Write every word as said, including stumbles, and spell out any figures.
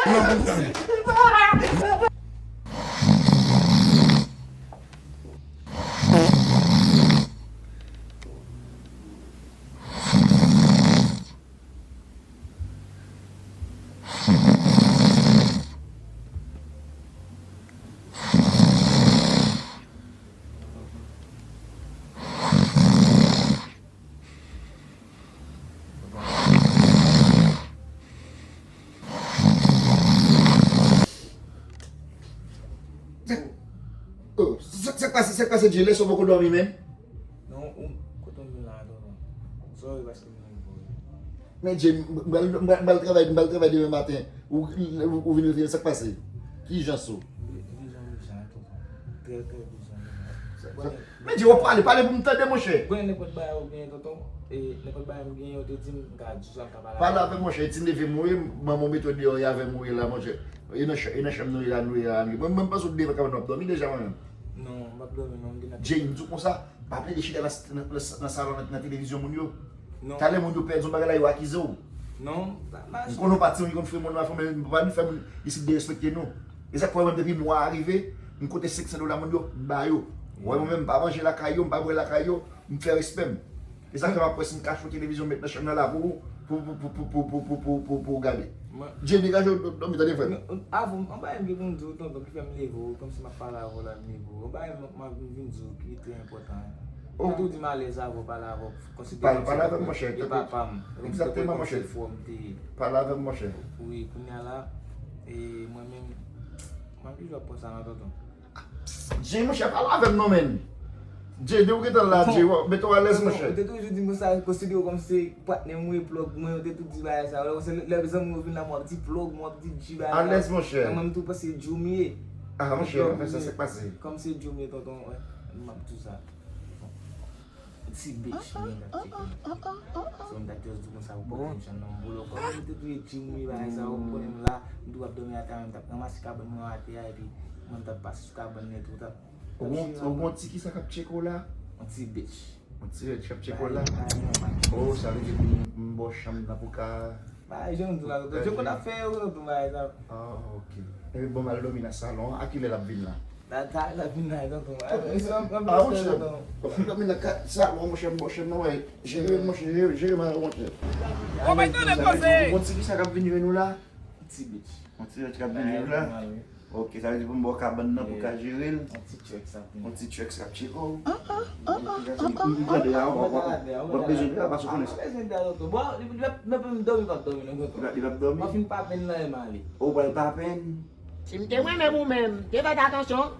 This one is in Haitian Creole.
Nan bouda li. Oh, sa, sa k pase, sa k pase, Jay? Lè sa w poko dòmi menm? Non, ou, kote w vin la, tonton? Sorry, paske m vin pou ou. Men Jay, m pral, m pral, m pral travay, m pral travay demen maten. Ou, ou, ou vin retire, sa k pase? Ki ijans ou? Bi-, bizon ijan, tonton. Trè, trè bizon, tonton. Sa, sa, men Jay, w ap pale, pale pou m tande, monchè. Konnen nenpòt bagay ou genyen, tonton, e nenpòt bagay m genyen, ou te di m, m ka di w sa, m ka pale avè w. Pale avè m, monchè. Ti neve m ou ye, manman w mete w deyò, e avè m ou ye la, monchè. E nan ch-, e nan chanm nou ye la, nou ye la, nou ye. Mwen, mwen, m panse w te devan kabann w ap dòmi deja, mwen menm. Non, m p ap dòmi, non, m gen nan Jay, m di w konsa, pa plede chita nan, nan, nan, nan salon, nan, nan televizyon moun yo. Non. Talè moun yo pèdi yon bagay la, yo akize w. Non, pa, pa. M konnen w pati, yon fè moun, yon fè moun, pa vin fè moun isit derespekte nou. E sa k fè mwen, depi mwa a rive, m konte senk san dola moun yo, m ba yo. Ou wè, mwen menm, m pa manje lakay yo, m pa bwè lakay yo, m fè respè m. E sa k fè m ap wè si m ka achte yon televizyon, m met nan chanm nan la pou, pou, pou w gade. Jay, degaje w, dòmi, tande frè m. Avan, yon bagay m gen pou m di w, tonton, ki fè m leve w, kòmsi m ap pale avè w la, m leve w. Yon bagay m, m, m vin di w ki trè enpòtan. Ou te tou di m alèz avè w, pale avè w, konsidere m se papa m, e kòmsi se frè w m te ye. Pale avè m, monchè. Wi, kounye a la, e mwen menm, mwen toujou ap pran sa nan tonton. Jay, monchè, pale avè m non, menn. Jay, depi w gentan la, Jay, w ap mete w alèz, monchè. Ou te toujou di m konsa, konsidere w kòm se patnè m ou ye, plug mwen, ou te tou di bagay sa. Lè, lè zanmi w vin la, mwen ap di plug, mwen ap di G bagay sa. Alèz, monchè. Mwen, mwen tou panse Djoumi ye. Ah, monchè, anfen, sa, sa k pase? Kòm se Djoumi ye, tonton, wè, m ap di w sa. Ti bitch, mwen t ap tcheke nou. So, m t ap just di konsa pou pote m chan nan m bolo. Kòm m te touye Jimmy, bagay sa, ou konnen m la, m tou ap dòmi atè, m t ap ranmase kabann mwen atè a, epi mwen m t ap pase sou kabann li tou, t ap, t ap jere avè m. Ou gon ti kisa k ap tcheke w la? Yon ti bitch. Yon ti bitch k ap tcheke w la? Oh, sa vle di pou m, m ba w chanm nan pou ka Bagay jan m di w la, tonton. Jan w konn ap fè yo, tonton, bagay sa. Ah, ok. Epi bon, m al dòmi nan salon an. A kilè l ap vin la? Talè l ap vin la, tonton. Ah, monchè. Dòmi nan salon an, monchè, m ba w chanm nan, wè. Jere l, monchè, jere, jere m, monchè. Ou pa tande koze! Bon, ti kisa k ap vin jwenn nou la? Ti bitch. Yon ti bitch k ap vin jwenn nou la? Ok, sa vle di pou m ba w kabann nan pou w ka jere l. Yon ti tchèk sa. Yon ti tchèk sa ap tcheke w. M tande a, w ap bezwen de a, paske w konnen sa. Bon, li p ap dòmi, li p ap dòmi non, tonton. Li p ap dòmi? Mwen fin pape n nan, e m ale. Ou pral pape n? Si m te mwen menm ou menm, m te fè atansyon.